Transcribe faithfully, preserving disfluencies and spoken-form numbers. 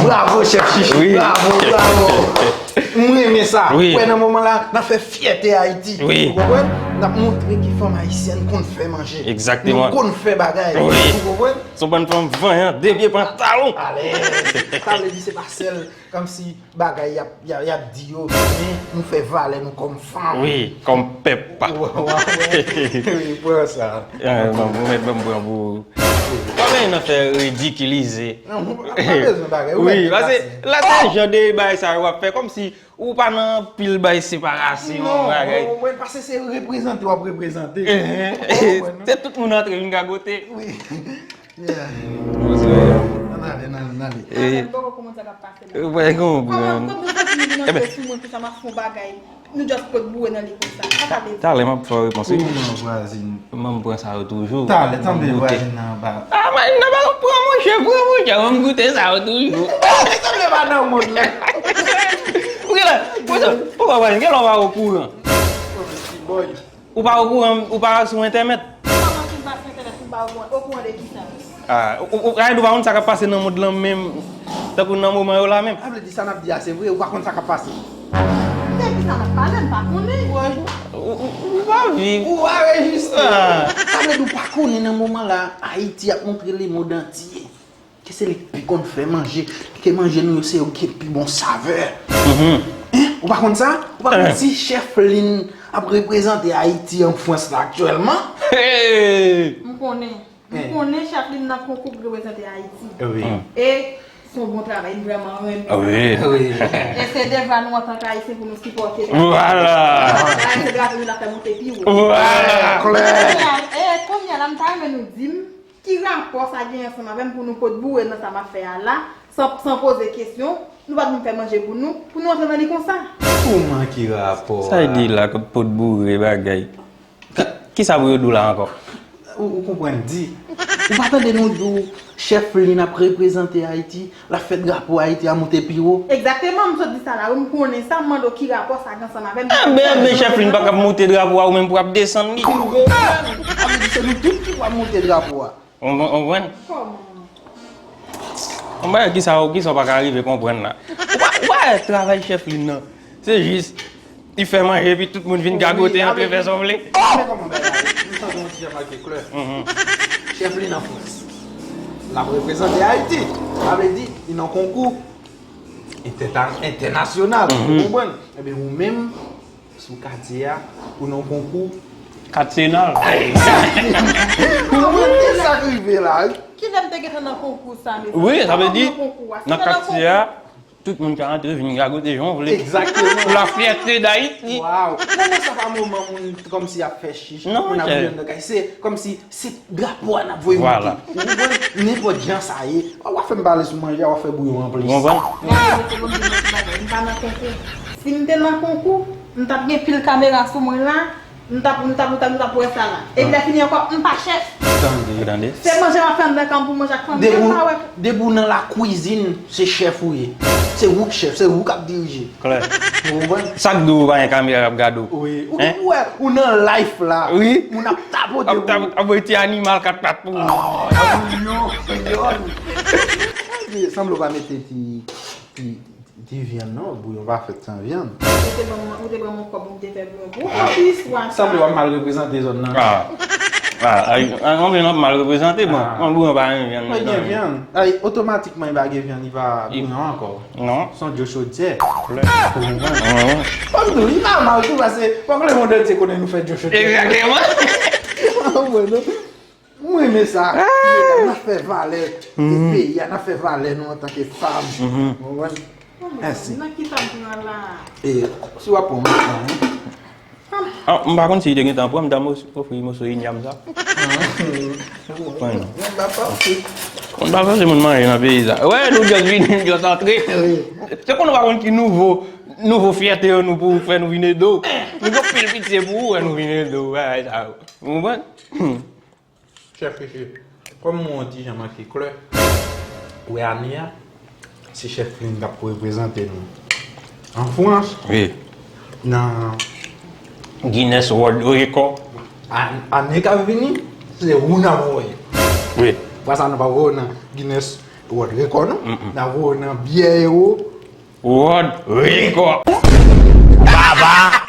Bravo, chèf Chichi. Wi. Bravo, bravo. M renmen sa. Wi. Wè, nan moman la, n ap fè fyète Ayiti. Wi. Ou konprann? N ap montre ke fanm ayisyèn konn fè manje. Egzakteman. Nou konn fè bagay. Wi. Ou konprann? Se yon bann fanm vanyan, de pye pantalon. Alèz. Sa vle di se pa sèl kòmsi bagay y ap, y ap, y ap di yo, men nou fè valè nou kòm fanm. Wi, kòm pèp. Wi, pran sa. Ban m, ban m pran pou ou. Pa bay nan fè ridikilize. Non, ou pa bezwen bagay. Wi, paske la se jan de bagay sa yo w ap fè kòmsi ou pa nan pil bay separasyon bagay. Non, mwen, paske se reprezante w ap reprezante. Se tout moun antre vin gagote. Wi. Ann ale, ann ale, ann ale. Mwen konprann. Kòman, kòman nou santi nou vin antre sou mwen konsa m ap fè yon bagay? Nou just pot boure nan li konsa. Sa ka vle di. Talè m ap fè w repons wi. Kòman vwazin? Mwen m pran sa yo toujou. Talè, tanbe vwazin nan anba. Ah, vwazin nan pa pran monchè, pran monchè, mwen m goute sa yo toujou. Tanbe pa nan mond la. Ou gen la, ou pa vwazin, gen lè w pa okouran. Ou pa okouran, ou pa sou entènèt. Kòman si m pa sou entènèt, si m pa okouran, okouran de kisa? Ah, ou, ou, ou, ou pa konn sa k ap pase nan mond lan menm, tankou nan moman yo la menm. Sa vle di sa n ap di a se vre, ou pa konn sa k ap pase. De kisa n ap pale, m pa konnen. Ou, ou, ou pa viv. Ou pa rejistre. Sa vle di ou pa konnen nan moman la, Ayiti ap montre lemonn antye ke se li k pi konn fè manje, ke manje nou yo se yo ki gen pi bon savè. Hein? Ou pa konn sa? Ou pa konn si chèf Lin ap reprezante Ayiti an Frans la aktyèlman? M konnen. M konnen chèf Lin nan konkou k reprezante Ayiti. Wi. E se yon bon travay, m vrèman renmen. Wi. E se devwa nou antanke Ayisyen pou nou sipòte. Vwala. Bagay se drapo nou la fè monte pi wo. Vwala. Klè. Kounye a, e kounye a la, m ta renmen nou di m ki rapò sa gen ansanm avè m pou nou pot boure nan sa m ap fè a la, san, san poze kesyon, nou pa t vin fè manje pou nou, pou nou antre nan li konsa. Kòman ki rapò a? Sa y di la, kot pot boure bagay? Kisa pou yo di w la ankò? Ou, ou konprann, di. Ou pa tande nou di w chèf Lin ap reprezante Ayiti, l ap fè drapo Ayiti a monte pi wo? Egzakteman, m sot di sa la, wi, m konnen sa, m mande w ki rapò sa gen ansanm avè m. Enben, enben, chèf Lin pa k ap monte drapo a, ou menm pou w ap desann li. Sa vle di se nou tout ki pou ap monte drapo a. Ou konprann? Kòman? Yon bagay ki sa, ki sa w pa ka rive konprann la. Ou pa, ou pa wè travay chèf Lin nan. Se jis, li fè manje epi tout moun vin gagote antre fè sa w vle. Men kòman bagay la ye? M santi yon ti jan make klè. Chèf Lin an Frans. L ap reprezante Ayiti. Sa vle di, li nan konkou entèta-, entènasyonal. Ou konprann? Ebyen, ou menm, sou katye a, ou nan konkou. Katyenal. Ou konprann ki sa k rive la, wi? Kilè m te gentan nan konkou sa, mezanmi? Wi, sa vle di, nan katye a, tout moun ka antre vin gagote jan w vle. Egzakteman. Pou la fyète d Ayiti. Waw. Moman sa pa moman moun kòmsi ap fè chich, moun ap bouyon nan kay. Se kòmsi se drapo a n ap voye monte. Vwala. Ou konprann? Nenpòt jan sa ye. W ap fè m pale sou manje a, w ap fè bouyon an plis. Ou konprann? Gade, mesye, ban m di nou yon ti bagay. M pa nan konkou. Si m te nan konkou, m t ap gen pil kamera sou mwen la. M t ap, m t ap, m t ap, m t ap wè sa la. Epi lè fini ankò, m pa chèf. Tande. Tande. Se manje m ap fè anndan kay mwen pou manje ak fanmi m, m pa wè. Depi w nan lakwizin, se chèf ou ye. Se ou k chèf, se ou k ap dirije. Klè. Ou konprann? Sa k di w pa gen kamera k ap gade w? Wi. Ou, ou wè, ou nan live la. Wi. Moun ap tapote pou ou. Ap voye ti animal kat pat pou ou. Oh, bouyon, bouyon. Sanble w pa mete ti, ti, ti vyann non, bouyon pa fèt san vyann. Ou te ban mwen, ou te ban mwen kòb, ou te fè bouyon pou ou. Sanble w ap mal reprezante zòn nan. Ah. Ah, ay, ah, mwen menm ap mal reprezante, bon. Ah. Mwen bouyon pa gen vyann. Mwen gen vyann. Ay, otomatikman, li pa gen vyann, li pa bouyon ankò. Non. Se yon djo chodyè. Ou konprann? Wi, wi. Fò m di w, li pa mal tou, paske fòk lemonn antye konnen nou fè djo chodyè. Egzakteman. Ou konprann, non? Mwen renmen sa. Ah! N ap fè valè peyi a, n ap fè valè nou antanke fanm. Ou konprann? Mèsi. Nan ki sa m pran la? E, si w ap pran, mwen pran, wi. Ah, m pa konn si li te gentan pran, m ta mos-, ofri moso inyam sa. Mwen pa panse. Mwen pa panse moun manje nan peyi sa. Wè, nou just vini, nou just antre. Wi. Se konn nou pa konn ki nouvo, nouvo fyète yo nou pou fè nou vin ede w. Nou gen pil pitye pou ou, wè nou vin ede w, bagay sa yo. Ou konprann? Chèf Riche, kòm mwen yon ti jan manke klè, wè ane a, se chèf Lin k ap reprezante nou an Frans, wi, nan Guinness World Record. An-, ane k ap vini, se ou n ap voye. Wi. Fwa sa nou pa voye w nan Guinness Rod Rekò non. N a voye nan byè ewo. Rod Rekò. Baba.